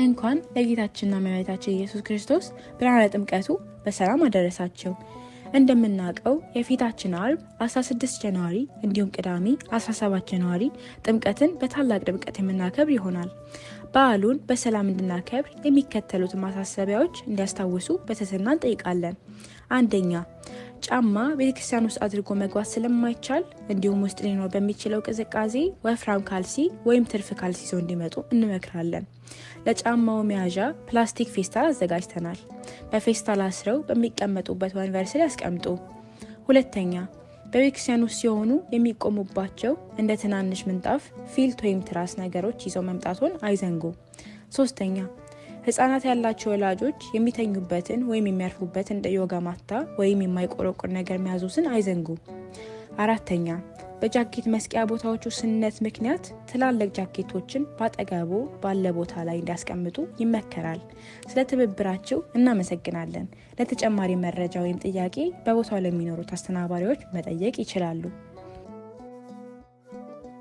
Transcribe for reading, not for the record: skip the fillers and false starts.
እንኳን ለጌታችንና መድኃኒታችን ኢየሱስ ክርስቶስ ብርሃነ ጥምቀቱ በሰላም አደረሳቸው። እንደምናውቀው የፊታችን አርብ 16 ጃንዋሪ እንዲሁም ቅዳሜ 17 ጃንዋሪ ጥምቀትን በታላቅ ድምቀት የምናከብር ይሆናል። በዓሉን በሰላም እንድናከብር የሚከተሉትን ማሳሰቢያዎች እንዲያስታውሱ በትህትና እንጠይቃለን። አንደኛ፣ ጫማ ቤተክርስቲያን ውስጥ አድርጎ መግባት ስለማይቻል እንዲሁም ውስጥ ሊኖር በሚችለው ቅዝቃዜ ወፍራም ካልሲ ወይም ትርፍ ካልሲ ይዘው እንዲመጡ እንመክራለን። ለጫማው መያዣ ፕላስቲክ ፌስታል አዘጋጅተናል። በፌስታል አስረው በሚቀመጡበት ወንበር ስር ያስቀምጡ። ሁለተኛ፣ በቤተክርስቲያን ውስጥ ሲሆኑ የሚቆሙባቸው እንደ ትናንሽ ምንጣፍ፣ ፊልት ወይም ትራስ ነገሮች ይዘው መምጣቱን አይዘንጉ። ሶስተኛ፣ ህጻናት ያላቸው ወላጆች የሚተኙበትን ወይም የሚያርፉበት እንደ ዮጋ ማታ ወይም የማይቆረቁር ነገር መያዙትን አይዘንጉ። አራተኛ፣ በጃኬት መስቂያ ቦታዎች ውስንነት ምክንያት ትላልቅ ጃኬቶችን በአጠገቡ ባለ ቦታ ላይ እንዲያስቀምጡ ይመከራል። ስለ ትብብራችሁ እናመሰግናለን። ለተጨማሪ መረጃ ወይም ጥያቄ በቦታው ለሚኖሩት አስተናባሪዎች መጠየቅ ይችላሉ።